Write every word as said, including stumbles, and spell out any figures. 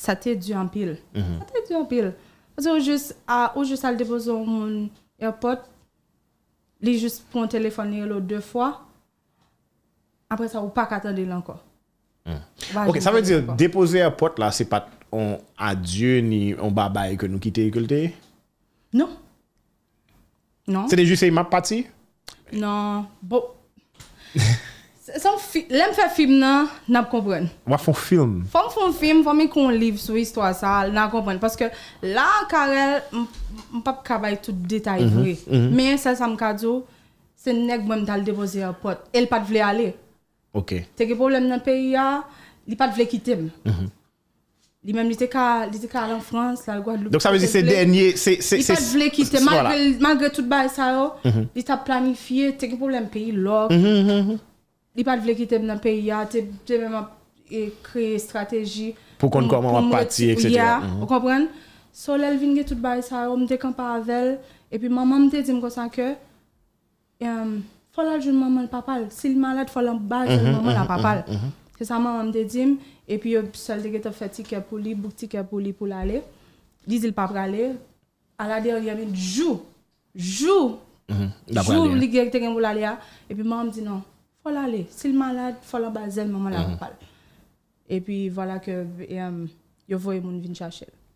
Sa te di anpil. Sa te di anpil. Paske ou jis a, ou jis al depoze yon moun airport, li jis pran telefòn, li rele w de fwa. Apre sa, ou pa ka tande l ankò. Ou pa Ok, janm sa vle tande di l ankò. Depoze airport la, se pa t on adye ni on babay ke nou kite ke l te ye? Non. Non. Se te jis se m ap pati? Non. Bon. Se se yon fi- Lè m fè fim nan, n ap konprann. W ap fè on film. Fò m fè yon fim, fò m ekri yon liv sou istwa sa, n a konprann. Paske la, Carel, m m p ap ka bay tout detay vre. Men sèl sa m ka di w, se nèg mwen m t al depoze airport. E l pa t vle ale. Ok. Te gen pwoblèm nan peyi a, li pa t vle kite m. Li menm, li te ka, li te ka al an Frans, l al Gwadloup. Donk sa vle di kote se l vle. Dènye, se se Li se pa t vle kite, Vwala. malgre, malgre tout bagay sa yo, li t ap planifye, te gen pwoblèm peyi lòk. Li pa t vle kite m nan peyi a, te, te menm ap e, kreye estrateji Pou konn kòman w ap pati, et cetera. Ou konprann? So, lè l vin gen tout bagay sa yo, m te kanpe avè l. Epi manman m te di m konsa ke em, fò l al jwenn manman l, papa l. Si l malad, fò l anba zèl manman l a papa l. Se sa manman m te di m. Epi yo sèl te gentan fè tikè pou li, bouk tikè pou li pou l ale. Li di l pa prale. Aladènyè minit, jou, jou, L ap jou prale. Li gen- te gen pou l ale a. Epi manman m di non, fò l ale. Si l malad, fò l anba zèl manman l a papa l. Epi vwala ke em, yo voye moun vin chache l.